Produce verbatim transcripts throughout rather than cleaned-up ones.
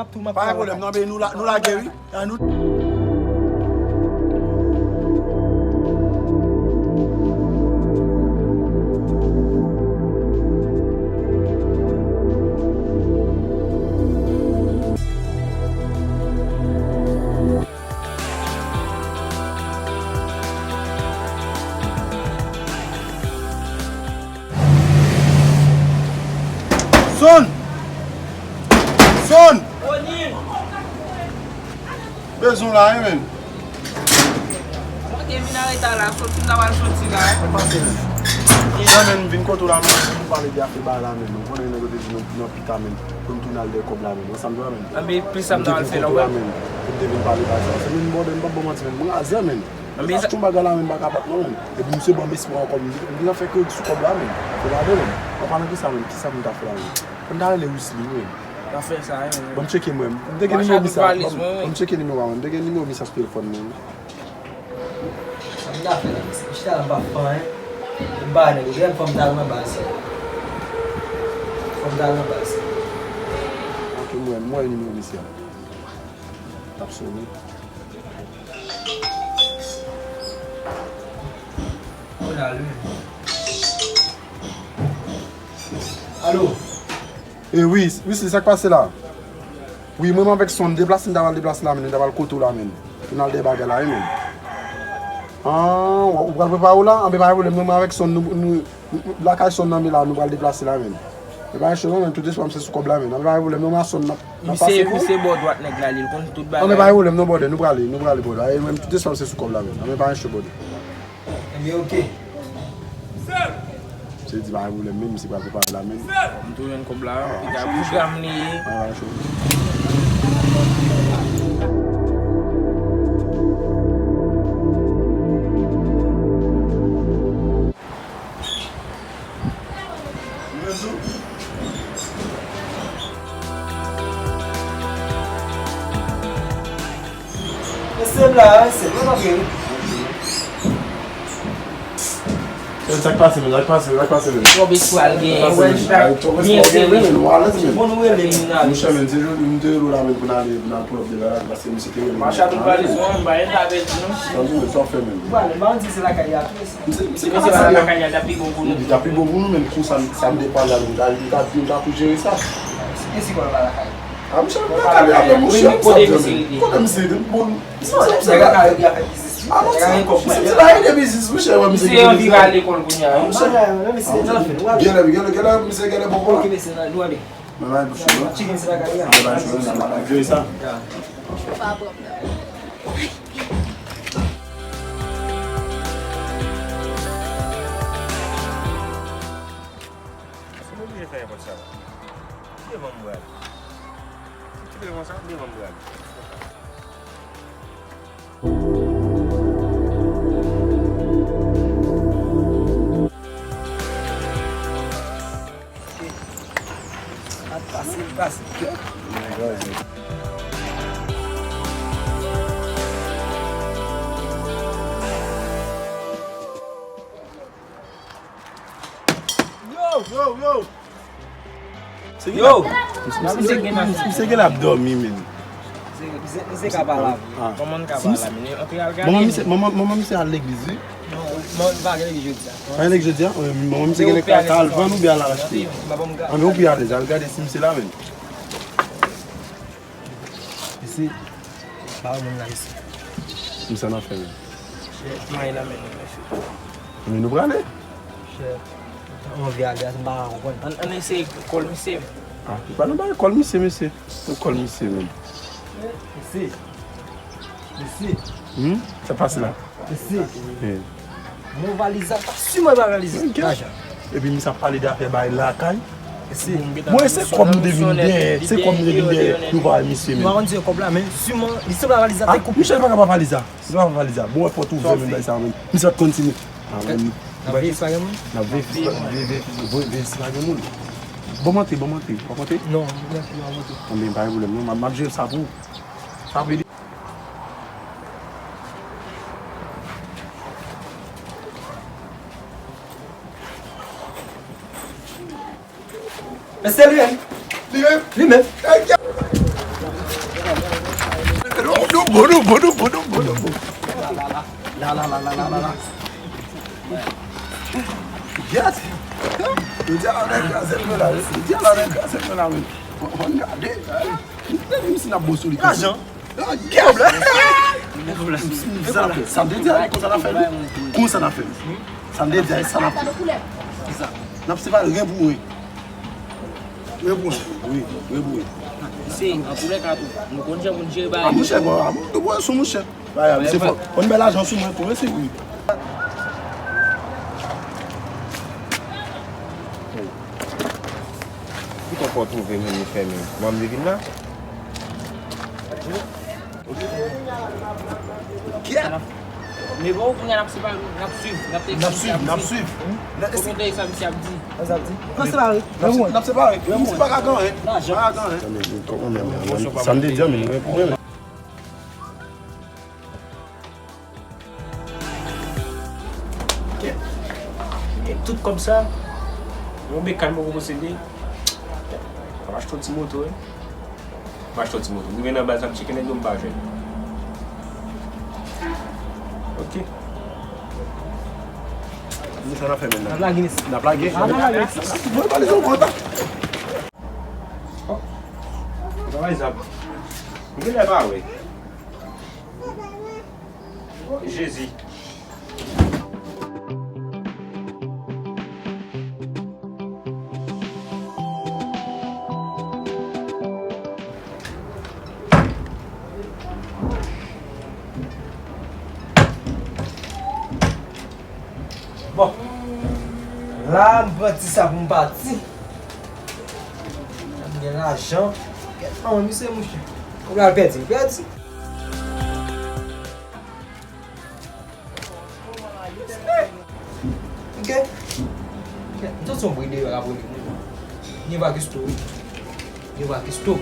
m ap tou, m ap tou. Pa gen pwoblèm, non, men nou la, nou lage, wi. A nou. Son! Son! Bezwen w la, wi, menn. Mwen te vin an reta la, soti m ta pral soti la. Sa k pase, menn? Jan menn, m vin kote w la, menn, pou m pale de afè bagay la, menn. Ou konnen nèg yo te di nou nan pita, menn, pou n tounen al dèyè kòb la, menn. Wè sa m di w la, menn. Anben, plis sa m ta pral fè la, wè. Pou m te vin pale bagay sa. Se menm bòdè, m p ap ba w manti, menn. Mwen razè, menn. Anben, sa se yon bagay la, menn, m pa kapab, non, menn. Epi misye ban m espwa ankò, m di, m gentan fè kredi sou kòb la, menn. Se pa vre, menn. An palan de sa, menn, kisa pou m ta fè la, menn? Fò m ta rele Wisly, wi, menn. Pa fè sa, wi, menn. Ban m tcheke mwen. M te gen nimewo misye. Ban m tcheke nimewo a, menn. M te gen nimewo misye sou telefòn mwen. Sa m ta fè la, mesye? M chita la, m pa fè anyen. M pa nèg, ou gen fò m t al nan baz. Fò m t al nan baz. Ok, m wè, m wè nimewo misye a. T ap sone. Kounye a, li menm. Alo? E wi, Wisly, sa k pase la? Wi, mwen menm avèk Son, deplase, m ta pral deplase la, menn, m ta pral kote w la, menn. Pou n al dèyè bagay la, wi, menn. An, ou pral prepare w la? Anben, pa gen pwoblèm, mwen menm avèk Son, nou, nou, nou, lakay Son nan, men la, nou pral deplase la, menn. Men pa gen cho non, menn, tout espwa m se sou kòb la, menn. Anben, pa gen pwoblèm, non, men a Son, n ap, n ap pase pou. Misye, misye bò dwat nèg la, li konn tout bagay. Anben, pa gen pwoblèm, non, brother, nou prale, nou prale, brother. Anben, menm tout espwa m se sou kòb la, menn. Anben, pa gen cho, brother. Ebyen, oke. Misye di pa gen pwoblèm, menm misye pral prepare la, menm. M tou jwenn kòb la, pita pwogram li ye. Anben, pa gen cho. Mesye m la, mesye m la, sa k pase, men, sa k pase, sa k pase, men? Twòp espwa l genyen, wè, chak byen sere. Bon, nou rele m nan. Monchè, men, se jodi m te rele w la, men, pou n ale, pou n al pull up de la, paske misye te rele m. Mache a tout valiz mwen, m pa gen sa pèdi, non. Tanpri, men, sa w fè, men? Ou pale, m pa di se lakay a tou. Misye, misye ka fè sa, lakay la, ta pi bon pou nou. Li ta pi bon pou nou, men pou sa, sa m te pale a, nou ta, nou ta, nou ta tou jere sa. Misye, misye konn pa lakay. A, misye, m pa pale avè misye, kote misye rete? Kote misye rete? Bon, misye, misye, misye, nèg la ka rete avèk biznis, wi. A, misye, misye, misye la rete biznis, misye, wè, misye, misye anvi al lekòl kounye a, wi. Misye, genlè, genlè, genlè, misye, genlè, bon, bon. Ok, mesye, nou ale. Mwen pa gen pou chou, non. Chicken se bagay la. Mwen pa gen chou, non, mwen pa gen sa. Ya. Pa pwoblèm. Sa m oblije fè nenpòt sa la. Devan m pral. Ti devan sa, devan m pral. Pase, pase. Yo, yo, yo. Yo! Misye gen, misye gen ap dòmi, men. Misye, misye, misye ka pa la. Manman n ka pa la, men. Antre al gade. Manman misye, manman, manman misye al legliz, wi. Non, manman pa gen legliz jodi a. Pa gen legliz jodi a? Wi, manman misye gen ka al vann oubyen al achte. Anben ou pi alèz, al gade si misye la, men. Pa wè moun nan isi. Kisa n ap fè menm? Chè, mwen la menm, mesye. Men nou prale? Chè, mwen anvi ale, m pa ka konprann. Ann, ann eseye kòl misye. Ah, nou pa nan bagay kòl misye, mesye. Nou kòl misye menm. Mesye. Mesye. Hmm? Sa pase la? Mesye. Hmm. Bon, valiz la, pa siman valiz la. Ok. Lajan. Epi misye ap pale de afè bay lakay. Mesye. Bon, se kòb nou te vin dèyè, se kòb nou te vin dèyè, nou pa wè misye menm. Nou pa konn se kòb la, men siman, li sanble valiz la te koupe. Misye pa ka pa valiz la. Se pa valiz la. Bon, wè pòt ouvè menm bay sa menm. Misye pa t konn si nou. Ah, men. N ap veye si pa gen moun? N ap veye si pa, veye, veye, veye, veye si pa gen moun. Bon, m antre, bon, m antre. W ap antre? Non, mèsi, m ap antre. Bon, men, pa gen pwoblèm, non. M ap, m ap jere sa pou ou. Sa vle di. Men se li menm. Li menm? Li menm. Doubo, doubo, doubo, doubo, doubo. La, la, la, la, la, la, la. Yes. Yo di a la nan kraze mwen la, wi. Yo di a la nan kraze mwen la, wi. Ann gade. Misye n ap bo sou li. Lajan. Ki pwoblèm? Sa n ap fè? Sa m te di a, konsa n ap fè l. Konsa n ap fè l. Sa m te di a, sa n ap fè. N ap separe ren pou ren. Ren pou ren. Wi, ren pou ren. Se, antoulèka tou, nou konn jan pou n jere bagay. Ah, monchè, bon, ah, bon, bon, sou monchè. Bagay, misye fò. Konn bèl lajan sou mwen tou, wi, se wi. Ki pòt ou twouve menm li fèmen? Mwen m vin la. Men bon, kounye a n ap separe, n ap swiv, n ap N ap swiv, n ap swiv. Kote w tande sa misye ap di? Sa misye ap di? N ap separe. N ap se-, n ap separe. Misye pa ka gen anyen. Pa ka gen anyen. Sa m te di a, men mwen, mwen, mwen. Kèt. Gen tout kòb sa. Yon bekàn poko posede. Kèt. Mwen achte yon ti moto, wi. Mwen achte yon ti moto. M rive nan baz, m ap tcheke nèg yo, m pa jwenn. Ok. Kisa n ap fè menm la? N ap lage, mesye. N ap lage? Ah, n ap lage. Mwen pale sou kontak. Oh. Travay zam. M genlè pa wè. Oh, Jezi. Bon. La, m pran ti sa pou m pati. M gen lajan. Kèt, anmwe, misye, monchè. Kòb la pèdi, pèdi. Ok. Ok. M santi yon bri deyò la pou li. Ni Vagisto. Ni Vagisto.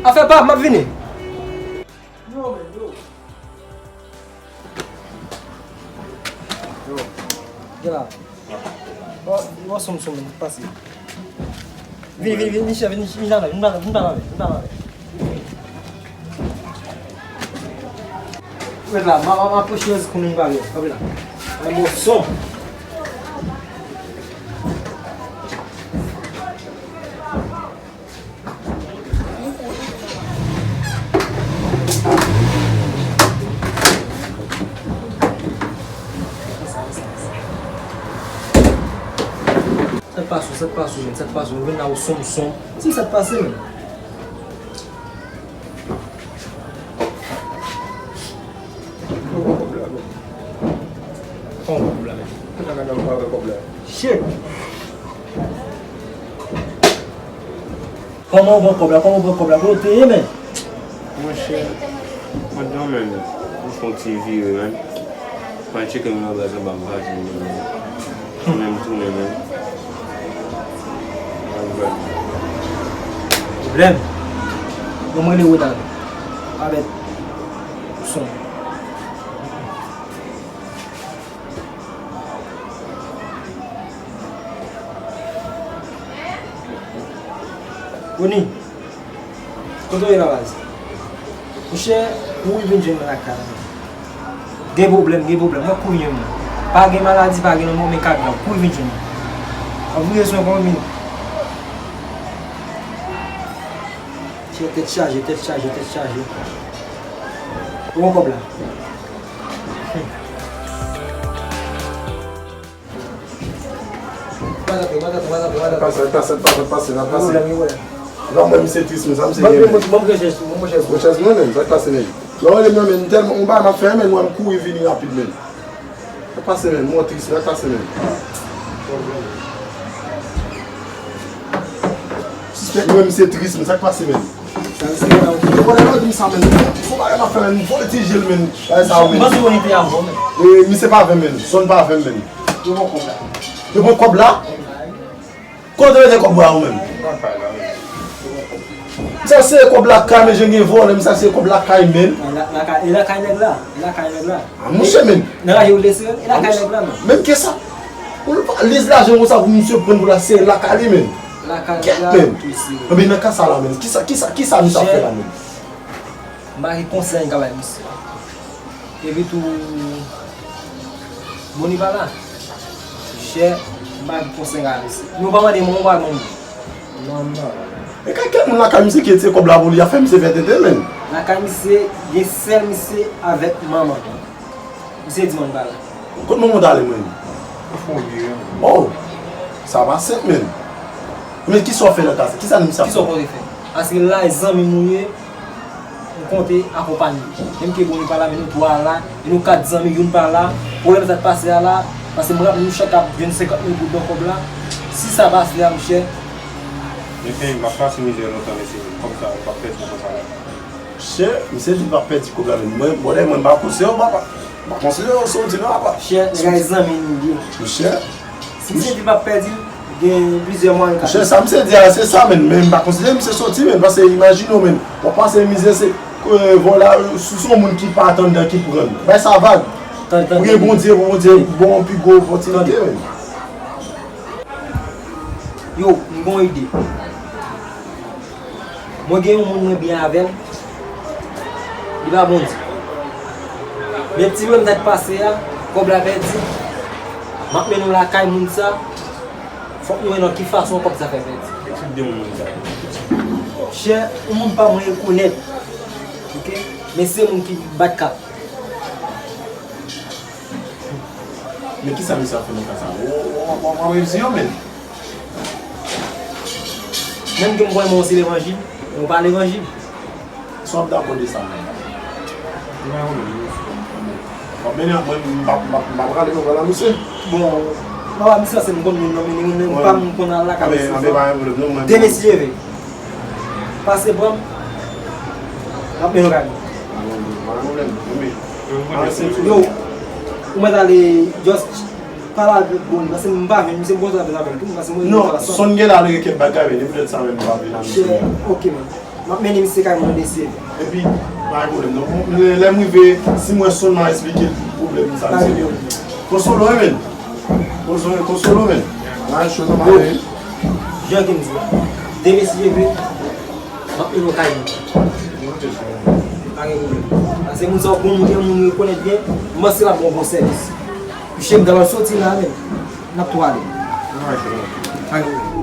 Afè pa, m ap vini. Yo, men, yo. Yo. Gen la. Bon, bon, sonm, sonm, pase. Vini, vini, vini, chè, vini, vini, vini, vini, vini, vini. Ou ret la, m a, m a, m a pwoche yo kounye a, vini, vini la. Yon bon sonm. Sa k pase w, sa k pase w, menn, sa k pase w, ou vin la ou sonm sonm. Di m sa k pase, menn. Kòman kòb la, menn? Kòman kòb la, menn? Kòb la, menn, pa wè kòb la. Shit! Kòman w pran kòb la? Kòman w pran kòb la? Kote w ye, menn? Monchè, pandan menm, m fè yon ti vire, menn. Mwen tcheke m nan baz anba, m pa jwenn li, menn. Tounen, m tounen, menn. Pwoblèm. Bon, mwen rele Ronald. Avèk son. Rony, kote w ye la baz? Monchè, kouri vin jwenn mwen lakay la. Gen pwoblèm, gen pwoblèm. Mwen kouri jwenn mwen. Pa gen maladi, pa gen lanmò, men ka grav. Kouri vin jwenn mwen. Anvoye swen pou yon minit. Tèt chaje, tèt chaje, tèt chaje. Ou pran kòb la? Pase, pase, pase, pase, pase. Non, mwen, misye tris, men sa misye gen, men. Bon, chèz mwen, men, sa k pase, men. Lè w rele m nan, men, m tèlman, yon bagay m ap fè, men, mwen, m kouri vini rapid, men. Sa k pase, men, mwen tris, sa k pase, men. Mwen, misye tris, men, sa k pase, men. Sa misye gen la, ok. Mwen, lè w di m sa, men, se yon bagay m ap fè, men, m voltije l, men. Bagay sa, men. Mwen, si w te avè w, men. E, misye pa avè m, men. Sòn pa avè m, men. Yo pran kòb la. Yo pran kòb la? Kote w mete kòb la ou menm? M sa se kòb lakay, men jan gen vòlè, m sa se kòb lakay, men. Lakay, e lakay nèg la, e lakay nèg la. A, monchè, men. Nan raje ou lese, e lakay nèg la, men. Menm ke sa. Pou l pa lese lajan konsa pou misye pran pou l al sere lakay li, men. Lakay nèg la, men. Anben, nan ka sa la, men. Kisa, kisa, kisa misye ap fè la, men? M pa gen konsèy m ka bay misye. Epi tou, Boni pa la. Chè, m pa gen konsèy m ka bay misye. Nou pa mande mwen, ou pa mande mwen. Non, non. E kèk, kèk moun lakay misye ki retire kòb la pou li, a fè misye fè tenten, men. Lakay misye, gen sèl misye avèk manman. Misye di mwen pa la. Kot manman w t ale, men? Oh, sa pa senp, men. Men kisa w fè nan ka sa? Kisa misye ap fè? Kisa w konte fè? Paske la, e zanmi m ou ye, m konte akonpanye. Menm ke Boni pa la, men nou twa la, e nou kat zanmi, youn pa la. Pwoblèm sa k pase a la, paske m raple nou chak ap jwenn senkant mil goud nan kòb la. Si sa pase a, monchè. Mesye, m ap pase mizè lontan, mesye. Kòb sa, m p ap pèdi konsa la. Chè, misye di l p ap pèdi kòb la, men mwen, bòdè, mwen, m pa konseye w, papa. M pa konseye w, sa w di la, papa. Chè, nèg la e zanmi nou ye. Monchè. Si misye di l p ap pèdi l, gen plizyè mwayen l ka fè. Monchè, sa misye di a, se sa, men, men m pa konseye misye soti, men, paske imajine w, men, w ap pase mizè, se, e, vòlè, si se yon moun ki pa t anndan ki pran l. Bay sa vag. Priye Bondye pou Bondye ba w yon pi gwo opòtinite, men. Yo, m gen yon ide. Mwen gen yon moun mwen byen avè l, li pa bon di. Men ti pwoblèm sa k pase a, kòb la pèdi, m ap mennen w lakay moun sa, fòk nou wè nan ki fason kòb sa fè pèdi. Ki tip de moun moun sa ye? Chè, yon moun pa mwen rekonèt, oke? Men se moun ki bat kat. Men kisa misye ap fè nan ka sa? W, w, w, w ap revizyon, men. Menm ke m kwè mwen se levanjil, mwen pa levanjil. Sa w ap dakò de sa, men? W ap mennen ak mwen, m p ap, m p ap, m p ap rale nan bra misye. Bon, papa misye se m konn moun nan, men moun nan, m pa m konn al lakay misye. Anben, anben, pa gen pwoblèm, non, mwen. Demen si Dye vle. Pase pran m, m ap mennen w kay mwen. Pa gen pwoblèm, anben. Yo, ou mèt ale, just pale avèk Boni, paske m pa jwenn misye, m kontan avèk avè l tou, paske mwen. Non, Son gen la, li gen kèk bagay, men li poutèt sa menm m pa vin a misye. Chè, oke, man. M ap mennen misye kay mwen nan desye. Epi, pa gen pwoblèm, non. Lè, lè m rive, si m wè Son, m a eksplike l pwoblèm sa misye gen. Konsolo, wi, men. Konsolo, konsolo, men. Nan cho nan mare. Jan ke m di la. Demen si Dye vle, m ap mennen w kay mwen. Pa gen pwoblèm. Paske moun sa yo bon moun, gen moun rekonèt byen, m panse l ap ba w bon sèvis. Piske m ta pral soti la menm. N ap tou ale. Pa gen pwoblèm.